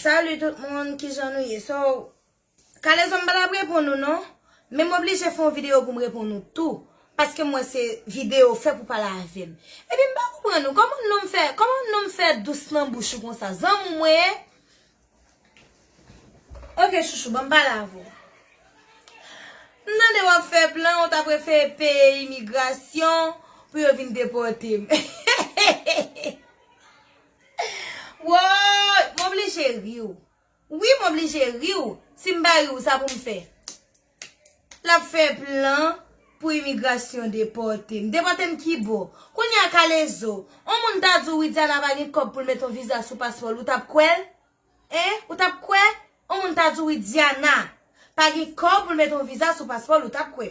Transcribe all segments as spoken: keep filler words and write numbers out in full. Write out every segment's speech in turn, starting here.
Salut tout moun, kijan nou ye? So, Kalezo, m pa t ap reponn ou non, men m oblije fè yon videyo pou m reponn ou tou, paske m wè se videyo fè pou pale avè m. Epi m pa konprann ou, kòman nonm fè, kòman nonm fè dous nan bouch ou konsa? Zanmi w mwen ye? Ok, chouchou, ban m pale avè w. M tande w ap fè plan, ou ta prefere peye imigrasyon pou yo vin depòte m. Woy, m oblije ri w. Wi, m oblije ri w. Si m pa ri w, sa pou m fè? L ap fè plan pou imigrasyon depòte m. Depòte m ki bò? Kounye a Kalezo, yon moun ta di w Widiana pa gen kòb pou l mete yon viza sou paspò l, ou t ap kwè l? Hein? Ou t ap kwè? Yon moun ta di w Widiana pa gen kòb pou l mete yon viza sou paspò l, ou t ap kwè?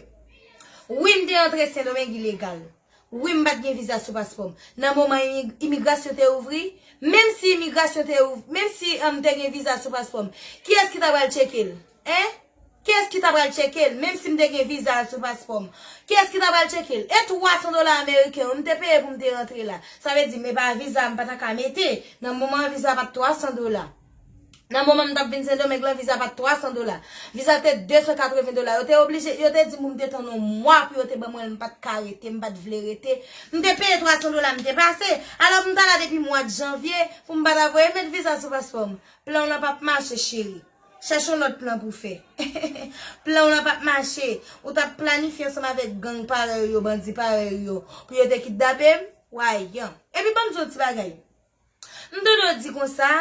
Wi, m te antre Sendomeng ilegal. Wi, m pa t gen viza sou paspò m. Nan moman imi- imigrasyon te ouvri, menm si imigrasyon te ouvri, menm si m te gen viza sou paspò m, kiyès ki ta pral tcheke l? Hein? Kiyès ki ta pral tcheke l, menm si m te gen viza sou paspò m? Kiyès ki ta pral tcheke l? E twa san dola ameriken wi m te peye pou m te rantre la. Sa vle di, men pa viza m pa ta ka mete. Nan moman an, viza pa t twa san dola. Nan moman m t ap vin Sendomeng lan, viza pa t twa san dola. Viza te de san katreven dola. Yo te oblije, yo te di m pou m te tann yon mwa pou yo te ban mwen l, m pa t ka rete, m pa t vle rete. M te peye twa san dola, m te pase. Alò, m t al la depi mwa janvye pou m pa ta voye met viza sou paspò m. Plan w lan p ap mache, cheri. Chèche yon lòt plan pou fè. Plan w lan p ap mache. Ou t ap planifye ansanm avèk gang parèy ou yo, bandi parèy ou yo, pou yo te kidnape m? Wayan. Epi ban m di w yon ti bagay. M tande w di konsa,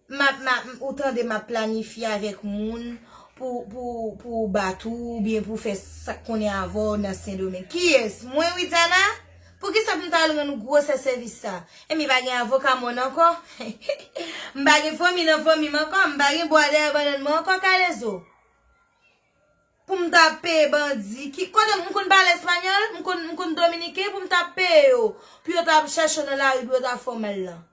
m ap, m ap, ou tande m ap planifye avèk moun pou, pou, pou bat ou, oubyen pou fè sa k konnen avè w nan Sendomeng. Kiyès? Mwen, Widiana? Poukisa pou m ta al rann ou gwosè sèvis sa? Ebyen, pa gen avoka mòn ankò? M pa gen fanmi nan fanmi m ankò? M pa gen bwa dèyè bannann mwen ankò, Kalezo? Pou m ta peye bandi ki, kote m konn pale espanyòl, m konn, m konn dominiken, pou m ta peye yo, pou yo ta ap chèche w nan lari, pou yo ta fè w mal lan.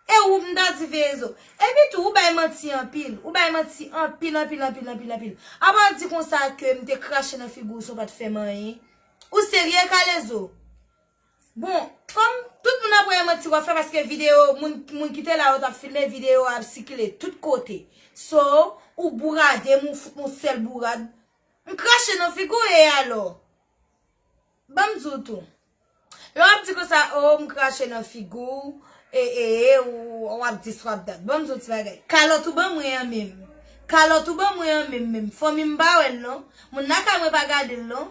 E ou m ta di veye zo. Epi tou, ou bay manti anpil. Ou bay manti anpil, anpil, anpil, anpil, anpil. Apa w di konsa ke m te krache nan figi w san w pa t fè m anyen? Ou serye, Kalezo? Bon, kòm tout moun ap wè e manti w ap fè, paske videyo, moun, moun ki te la yo t ap filme, videyo a ap sikile tout kote. So, ou bourade m, ou fout m yon sèl bourad. M krache nan figi w e alò? Ban m di w tou. Lè w ap di konsa, o, m krache nan figi w, e, e, e, ou, w ap dis, w ap dat. Ban m di w ti bagay. Kalòt ou ban mwen an menm. Kalòt ou ban mwen an menm, menm. Fanmi m pa wè l non. Moun lakay mwen pa gade l non.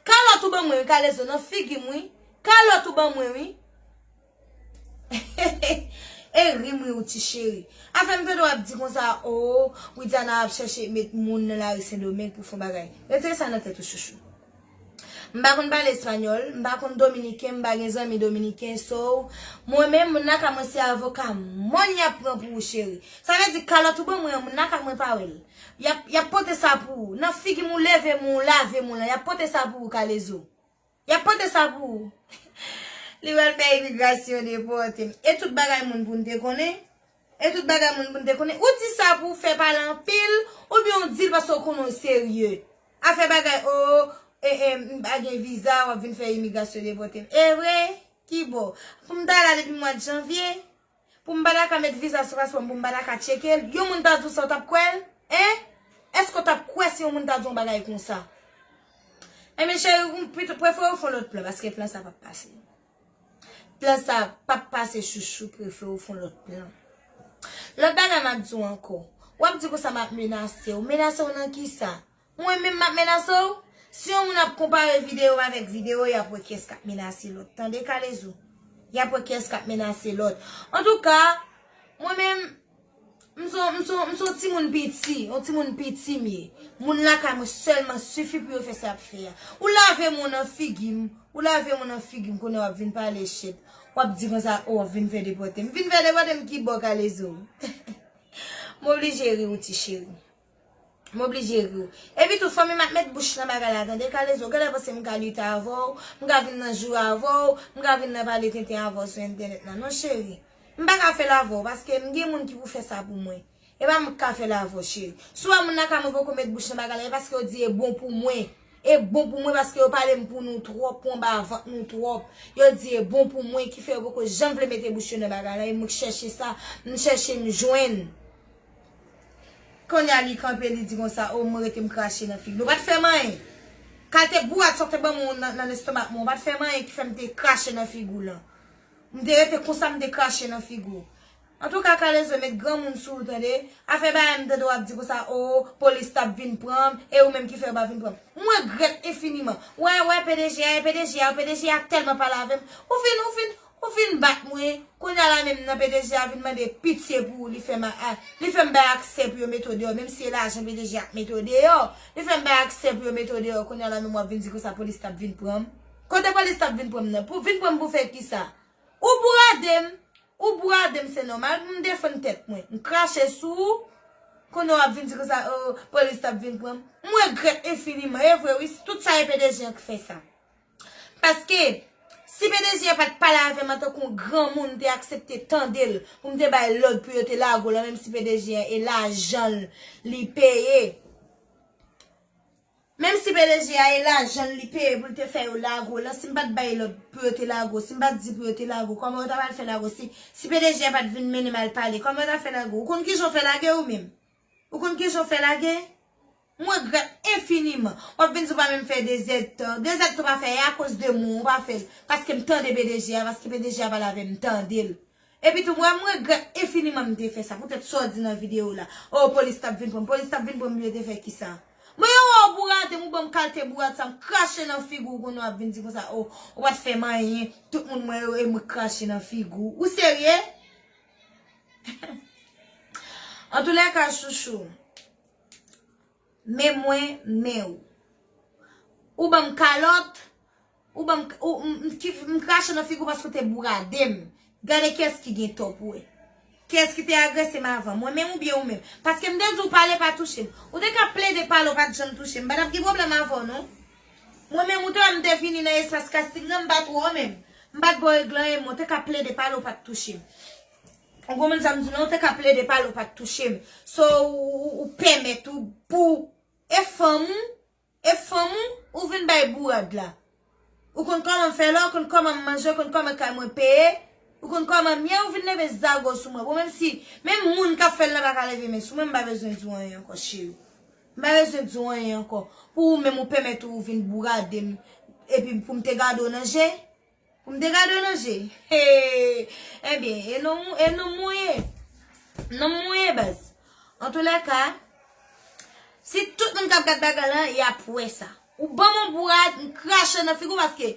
Kalòt ou ban mwen wi, Kalezo, nan figi m wi. Kalòt ou ban mwen wi. E ri m ri w ti cheri. Afè m tande w ap di konsa, o, Widiana ap chèche met moun nan lari Sendomeng pou fè yon bagay. Retire sa nan tèt ou, chouchou. M pa konn pale espanyòl, m pa konn dominiken, m pa gen zanmi dominiken, so, mwen menm, moun lakay mwen se avoka mòn y ap pran pou ou, cheri. Sa vle di, kalòt ou ban mwen an, moun lakay mwen pa wè l. Y ap, y ap pote sa pou ou. Nan figi m ou leve m ou lave m ou lan, y ap pote sa pou ou, Kalezo. Y ap pote sa pou ou. Li pral fè imigrasyon depòte m. E tout bagay moun pou n te konnen? E tout bagay moun pou n te konnen? Ou di sa pou w fè pale anpil, oubyen w di l paske w konnen w serye? Afè bagay, o, e, e, m pa gen viza, w ap vin fè imigrasyon depòte m. E vre? Ki bò? Pou m ta la depi mwa janvye? Pou m pa ta ka met viza sou paspò m, pou m pa ta ka tcheke l, yon moun ta di w sa, w t ap kwè l? Hein? Èske w t ap kwè si yon moun ta di w yon bagay konsa? Enben, cheri, ou pito, prefere w fè yon lòt plan, paske plan sa p ap pase. Plan sa p ap pase, chouchou, prefere w fè yon lòt plan. Lòt bagay m ap di w ankò, w ap di konsa m ap menase w. Menase w nan kisa? Mwen menm m ap menase w? Si yon moun ap konpare videyo m avèk videyo, y ap wè kiyès k ap menase lòt. Tande, Kalezo? Y ap wè kiyès k ap menase lòt. Antouka, mwen menm, m se yon, m se yon, m se yon timoun piti, yon timoun piti m ye. Moun lakay mwen sèlman sifi pou yo fè sa y ap fè a. Ou lave m nan figi m, ou lave m nan figi m, kounye a w ap vin pale shit. W ap di konsa, o, w ap vin fè depòte m. Vin fè depòte m ki bò, Kalezo? M oblije ri w, ti cheri. M oblije ri w. Epi tou, fanmi m ap met bouch nan bagay la, tande, Kalezo. Genlè panse m ka lite avè w, m ka vin nan jou avè w, m ka vin nan pale tenten avè w sou entènèt la. Non, cheri. M pa ka fè l avè w, paske m gen moun ki pou fè sa pou mwen. E pa mwen k ka fè l avè w, cheri. Si w wè moun lakay mwen poko met bouch nan bagay la, e paske yo di e bon pou mwen. E bon pou mwen paske yo pale m pou nou twòp, pou anba vant nou twòp. Yo di e bon pou mwen ki fè yo poko janm vle mete bouch yo nan bagay la. E mwen k chèche sa, m chèche m jwenn. Kounye a li kanpe, li di konsa, o, mwen rete m krache nan figi l. Ou pa t fè m anyen. Kalte bourat sa w te ban mwen nan, nan lestomak mwen, ou pa t fè m anyen ki fè m te krache nan figi w lan. M te rete konsa, m te krache nan figi w. Antouka, Kalezo, met granmoun sou ou, tande. Afè bagay m tande w ap di konsa, o, polis t ap vin pran m, e ou menm ki fè yo pa vin pran m. Mwen regrèt enfiniman. Wè, wè, P D G a, e P D G a, P D G a tèlman pale avè m. Ou fin, ou fin, ou fin bat mwen. Kounye a la menm nan P D G a vin mande pitye pou ou, li fè m a, a, li fè m bay aksè pou yo mete w deyò, menm si e lajan P D G a k mete w deyò. Li fè m bay aksè pou yo mete w deyò. Kounye a la menm w ap vin di konsa polis t ap vin pran m. Kote polis t ap vin pran m nan? Pou vin pran m pou fè kisa? Ou bourade m, ou bourade m, se nòmal pou m defann tèt mwen. M krache sou ou, kounye a w ap vin di konsa, o, polis t ap vin pran m. M regrèt enfiniman, e vre wi, tout sa e P D G an k fè sa. Paske, si P D G an pa t pale avè m antanke yon granmoun, m te aksepte tande l, pou m te bay lòd pou yo te lage w lan, menm si P D G an e lajan l li peye. Menm si P D G a e lajan l li peye pou l te fè yo lage w lan, si m pa t bay lòd pou yo te lage w, si m pa t di pou yo te lage w, kòman yo ta pral fè lage w? Si, si P D G a pa t vin mennen m al pale, kòman yo ta fè lage w? Ou konn kijan w fè lage ou menm? Ou konn kijan w fè lage? M regrèt enfiniman. W ap vin di w pa menm fè dezèdtan. Dezèdtan w pa fè, e akoz de mwen w pa fè l. Paske m tande P D G a, paske P D G a pale avè m, m tande l. Epi tou, mwen, m regrèt enfiniman m te fè sa, poutèt sa w di nan videyo w la. O, polis t ap vin pran m, polis t ap vin pran m, yo te fè kisa? Mwen, yo wè w bourade m, ou ban m kalte bourad sa, m krache nan figi w, kounye a w ap vin di konsa, o, ou pa t fè m anyen, tout moun mwen yo, e mwen k krache nan figi w. Ou serye? Antoulèka, chouchou, men mwen, men ou. Ou ban m kalòt, ou ban m, ou, m, m, ki, m krache nan figi w paske w te bourade m. Gade kiyès ki gen tò pou wè. Kiyès ki te agrese m avan, mwen menm oubyen ou menm? Paske m te di w pale pa touche m. Ou te ka plede pale, w pa t janm touche m. M pa t ap gen pwoblèm avè w, non. Mwen menm, ou te wè m te vini nan espas kastik lan, m pa t wè w menm. M pa t ba w ègle anyen, men w te ka plede pale, w pa t touche m. Ou konprann sa m di w lan? Ou te ka plede pale, w pa t touche m. So, ou, ou, ou pèmèt ou, pou, e fanm ou, e fanm ou, ou vin bay bourad la. Ou konn kòman m fè la, ou konn kòman m manje, ou konn kòman kay mwen peye, ou konn kòman m ye, ou vin leve zago sou mwen. Bon, menm si, menm moun k ap fè l lan pa ka leve men sou mwen, m pa bezwen di w anyen ankò, cheri. M pa bezwen di w anyen ankò. Pou ou menm, ou pèmèt ou vin bourade m, epi pou m te gade w nan je, pou m te gade w nan je. Hey! Ebyen, e nonm, e nonm ou ye. Nonm ou ye, baz. Antoulèka, si tout moun k ap gad bagay lan, y ap wè sa. Ou ban m yon bourad, m krache nan figi w paske,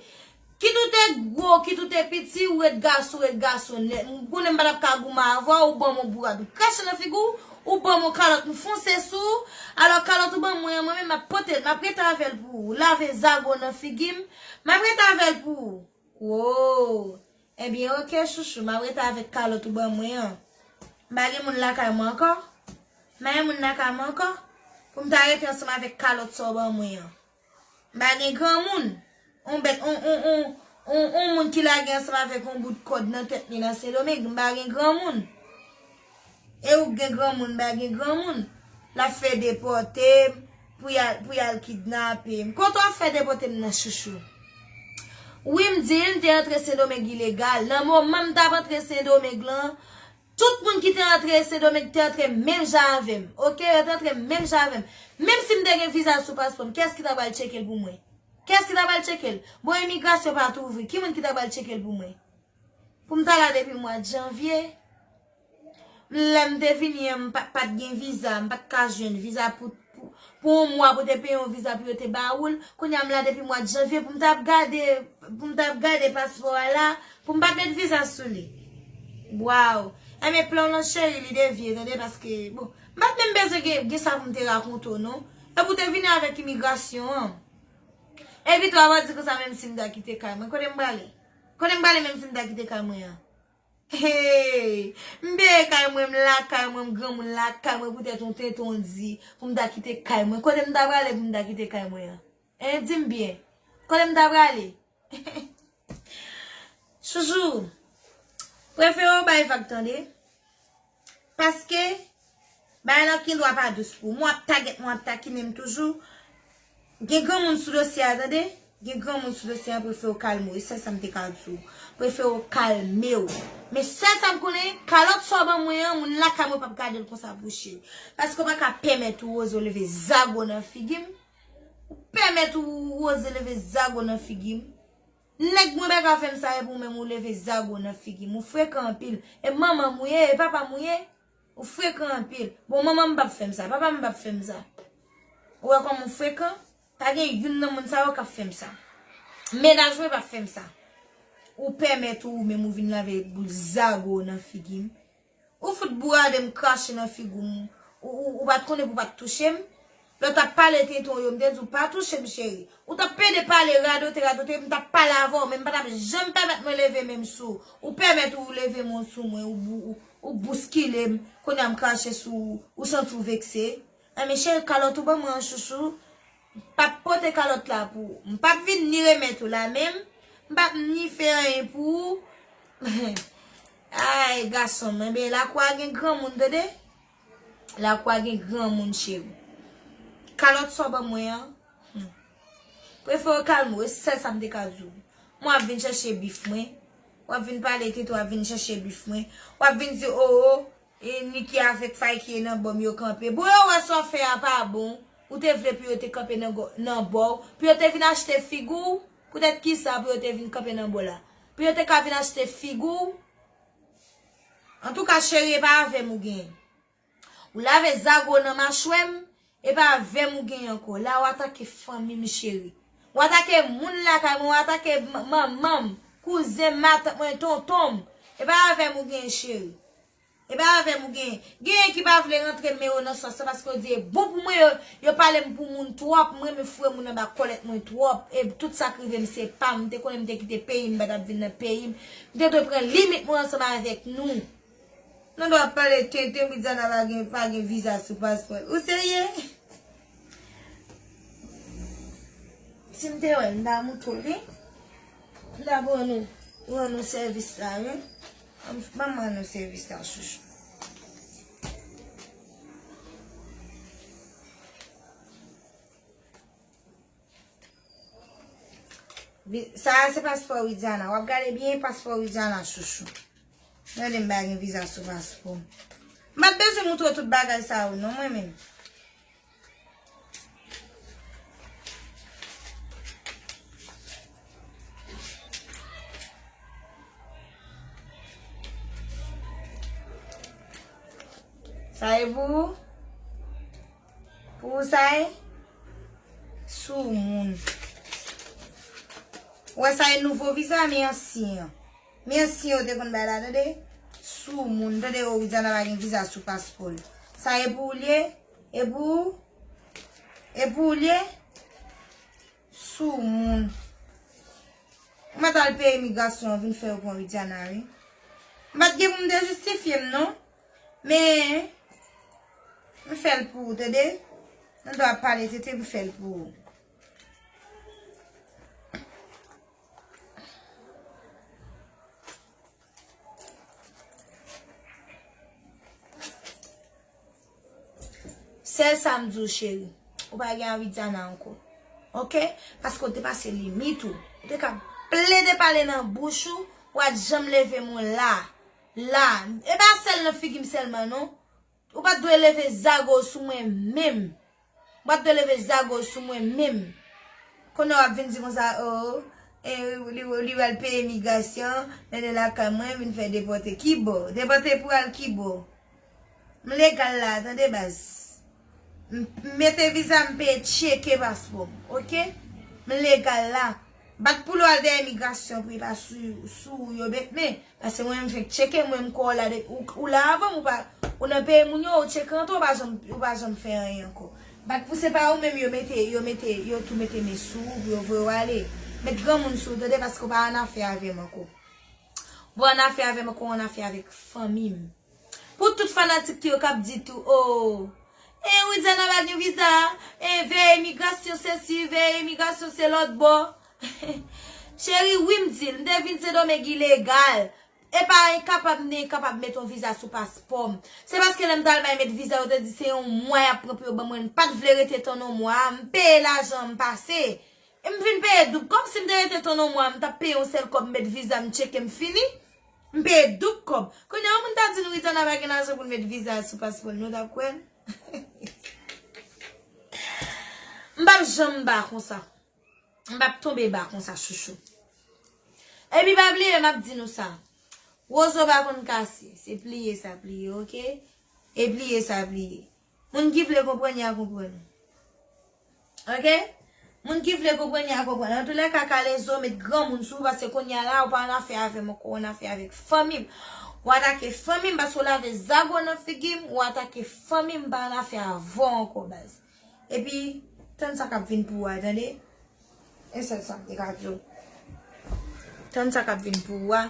kit ou te gwo, kit ou te piti, ou ret gason, ou ret gason nèt. M konnen m pa t ap ka goumen avè w, ou ban m yon bourad, m krache nan figi w, ou ban m yon kalòt, m fonse sou ou. Alò, kalòt ou ban mwen an, mwen menm, m ap pote l, m ap rete avè l pou ou. Lave zago nan figi m, m ap rete avè l pou ou. Wo! Ebyen, oke, chouchou, m ap rete avèk kalòt ou ban mwen an. M pa gen moun lakay mwen ankò. M pa gen moun lakay mwen ankò. Pou m ta rete ansanm avèk kalòt sa w ban mwen an. M pa gen granmoun. On bèt, on, on, on, on, on moun ki lage ansanm avèk on bout kòd nan tèt li nan Sendomeng. M pa gen granmoun. E ou k gen granmoun, m pa gen granmoun. L ap fè depòte m, pou y al, pou y al kidnape m. Kote w ap fè depòte m nan, chouchou? Wi, m di l, m te antre Sendomeng ilegal. Nan moman m t ap antre Sendomeng lan, tout moun ki te antre Sendomeng te antre menm jan avè m. Oke, yo te antre menm jan avè m. Menm si m te gen viza sou paspò m, kiyès ki ta pral tcheke l pou mwen? Kiyès ki ta pral tcheke l? Bon, imigrasyon pa t ouvri. Ki moun ki ta pral tcheke l pou mwen? Pou m ta la depi mwa janvye. Lè m te vini an, m pa, pa t gen viza, m pa t ka jwenn viza pou, pou, pou yon mwa pou te peye yon viza pou yo te ba ou l. Kounye a m la depi mwa janvye pou m t ap gade, pou m t ap gade paspò a la, pou m pa t met viza sou li. Waw! Enben plan w lan cheri, li devye, tande, paske, bon, m pa t menm bezwen gen, gen sa pou m te rakonte w, non. Epi w te vini avèk imigrasyon an. Epi tou, w ap di konsa menm si m ta kite kay mwen, kote m prale? Kote m prale menm si m ta kite kay mwen an? Hey! M peye kay mwen, m lakay mwen, m granmoun lakay mwen, poutèt yon tenten w di pou m ta kite kay mwen. Kote m ta prale pou m ta kite kay mwen an? Hein, di m byen. Kote m ta prale? Chouchou, prefere w bay vag, tande. Paske, bagay lan gen dwa pa dous pou ou. Mwen w ap tagèt mwen, w ap takinen m toujou. Gen granmoun sou dosye a, tande. Gen granmoun sou dosye a, prefere w kalme w. E sèl sa m te ka di w. Prefere w kalme w. Men sèl sa m konnen, kalòt sa w ban mwen an, moun lakay mwen p ap gade l konsa pou cheri. Paske w pa ka pèmèt ou oze w leve zago nan figi m. Ou pèmèt ou oze leve zago nan figi m. Nèg mwen pa ka fè m sa, epi ou menm ou leve zago nan figi m. Ou frekan anpil. E manman m ou ye, e papa m ou ye. Ou frekan anpil. Bon, manman m p ap fè m sa, papa m p ap fè m sa. Ou wè kòman ou frekan? Pa gen youn nan moun sa yo k ap fè m sa. Mennaj mwen p ap fè m sa. Ou pèmèt ou menm ou vin lave boul zago nan figi m. Ou fout bourade m, krache nan figi w. Ou, ou, ou pa t konnen pou w pa t touche m. Lè w t ap pale tenten w yo, m te di w pa touche m, cheri. Ou t ap pede pale, radote, radote, m t ap pale avè w, men m pa t ap janm pèmèt mwen leve men m sou ou. Ou pèmèt ou leve men w sou mwen, ou, ou, ou, ou bouskile m, kounye a m krache sou ou, ou santi w vekse. Enben, cheri, kalòt ou ban mwen an, chouchou. M p ap pote kalòt la pou ou. M p ap vin ni remèt ou la menm. M p ap ni fè anyen pou ou. Ay, gason m, enben, lakou a gen granmoun, tande. Lakou a gen granmoun, cheri. Kalòt sa w ban mwen an, hmm. Prefere w kalme w, e sèl sa m te ka di w. Mwen w ap vin chèche bif mwen. W ap vin pale tenten, w ap vin chèche bif mwen. W ap vin di, o, o, e Niki avèk Fayki e nan bò m yo kanpe. Bon, yo wè sa w fè a pa bon. Ou te vle pou yo te kanpe nan gò-, nan bò w, pou yo te vin achte figi w. Poutèt kisa pou yo te vin kanpe nan bò la? Pou yo te ka vin achte figi w? Antouka, cheri, e pa avè m ou genyen. Ou lave zago nan machwè m, e pa avè m ou genyen ankò. La, w atake fanmi m, cheri. W atake moun lakay mwen, w atake m-, manman m, kouzen m, matant mwen, tonton m. E pa avè m ou genyen, cheri. E pa avè m ou genyen. Genyen ki pa vle rantre men yo nan sòs la paske yo di e bon pou mwen, yo, yo pale m pou moun twòp. M renmen foure moun anba kòlèt mwen twòp. E tout sa k rive m se pa m. M te konnen m te kite peyi m, m pa t ap vin nan peyi m. M te dwe pran limit mwen ansanm avèk nou. Nou dwe ap pale tenten, Widiana pa gen, pa gen viza sou paspò l. Ou serye? Si m te wè l, m ta montre w li. M ta ban nou, ban nou sèvis la, wi. Ban m, ban m ban nou sèvis la, chouchou. Vi-, sa a se paspò Widiana. W ap gade byen paspò Widiana, chouchou. Gade m pa gen viza sou paspò m. M pa t bezwen moutre w tout bagay sa yo, non, mwen menm. Sa e pou ou? Pou ou sa e? Soumoun. Ou wè sa e nouvo viza, men ansyen an. Men ansyen yo te konn bay la, tande? Soumoun, tande, o, Widiana pa gen viza sou paspò l. Sa e pou ou l ye? E pou ou? E pou ou l ye? Soumoun. Mwen t al peye imigrasyon an, vin fè yo pran Widiana, wi. M pa t gen pou m te jistifye m, non. Men, m fè l pou ou, tande? Nou dwe ap pale tenten, m fè l pou ou. Sèl sa m di w, cheri. Ou pa gen anvi di Ana ankò. Oke? Paske w te pase limit ou. Ou te ka plede pale nan bouch ou, ou pa t janm leve men w la. La. E pa sèl nan figi m sèlman, non. Ou pa t dwe leve zago sou mwen menm. Ou pa t dwe leve zago sou mwen menm. Kounye a w ap vin di konsa, o, e, li, li pral peye imigrasyon, mennen lakay mwen, vin fè depòte. Kibò? Depòte pou al kibò? M legal la, tande baz. M, m mete viza, m peye tcheke paspò m, oke? M legal la. Bat pou l al dèyè imigrasyon pou li pa sou, sou ou yo met men. Paske mwen menm fèk tcheke, mwen m kwè w la depi ou, ou la avan m, ou pa, ou nan peyi moun yo, ou tcheke antre, ou pa janm, ou pa janm fè anyen ankò. Bat pou se pa ou menm yo mete, yo mete, yo tou mete men sou ou pou yo voye w ale. Met granmoun sou ou, tande, paske w pa annafè avè m ankò. Ou pa annafè avè m ankò, ou annafè avèk fanmi m. Pou tout fanatik ki yo k ap di tou, o, e Widiana pa gen viza, e veye imigrasyon se si, veye imigrasyon se lòt bò. Cheri, wi m di l, m te vin Sendomeng ilegal. E pa enkapab, m te enkapab met yon viza sou paspò m. Se paske lè m t al bay met viza, yo te di se yon mwa y ap pran pou yo ban mwen. M pa t vle rete tann yon mwa, m peye lajan, m pase. E m vin peye doub kòb. Si m te rete tann yon mwa, m t ap peye yon sèl kòb, m met viza, m tcheke, m fini. M peye doub kòb. Kounye a, yon moun ta di nou Rizana pa gen lajan pou l met viza sou paspò l, nou t ap kwè l? M p ap janm ba konsa. M p ap tonbe ba konsa, chouchou. Epi pa bliye, m ap di nou sa. Wozo pa konn kase. Se pliye sa pliye, oke? E pliye sa pliye. Moun ki vle konprann, y a konprann. Oke? Moun ki vle konprann, y a konprann. Antoulèka, Kalezo, met granmoun sou ou, paske kounye a la, ou pa annafè avè m ankò, ou annafè avèk fanmi m. Ou atake fanmi m, paske ou lave zago nan figi m, ou atake fanmi m, m pa annafè avè w ankò, baz. Epi, tann sa k ap vin pou ou a, tande? E sèl sa m te ka di w. Tann sa k ap vin pou ou a.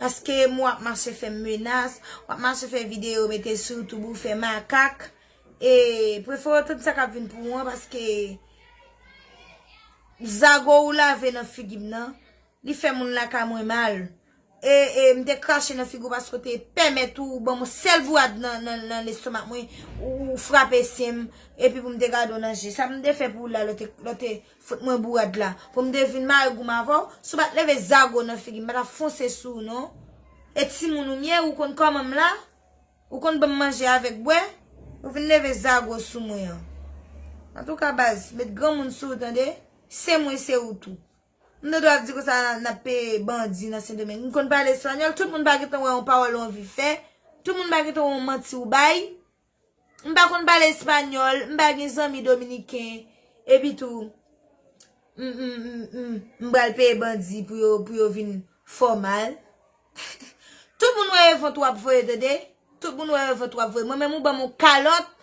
Paske m w ap mache fè m menas, w ap mache fè videyo, mete sou YouTube ou fè makak. E prefere w tann sa k ap vin pou ou an, paske zago ou lave nan figi m nan, li fè moun lakay mwen mal. E, e m te krache nan figi w paske w te pèmèt ou ban m yon sèl bourad nan, nan, nan lestomak mwen, ou, ou frape sen m, epi pou m te gade w nan je. Sa m te fè pou ou la, lè w te, lè w te fout mwen bourad la. Pou m te vin mare gou m avè w, si w pa t leve zago nan figi m, m pa t ap fonse sou ou non. E timoun ou m ye, ou konn kòman m la? Ou konn ban m manje avèk bwè? Ou vin leve zago sou mwen an. Antouka, baz, met granmoun sou ou, tande? Se mwen, se ou tou. M te dwe ap di konsa n ap peye bandi nan Sendomeng. M konn pale espanyòl, tout moun pa gentan wè yon pawòl ou anvi fè. Tout moun pa gentan wè yon manti ou bay. M pa konn pale espanyòl, m pa gen zanmi dominiken. Epi tou, m, m, m, m, m pral peye bandi pou yo, pou yo vin fè w mal. Tout moun wè revant w ap voye, tande? Tout moun wè revant w ap voye. Mwen menm ou ban m yon kalòt,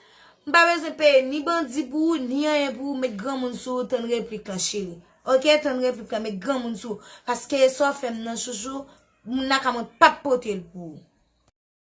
m pa bezwen peye ni bandi pou ou, ni anyen pou ou, met granmoun sou ou, tann replik lan, cheri. Oke, tann replik lan, met granmoun sou ou. Paske sa w fè m nan, chouchou, moun lakay mwen p ap pote l pou ou.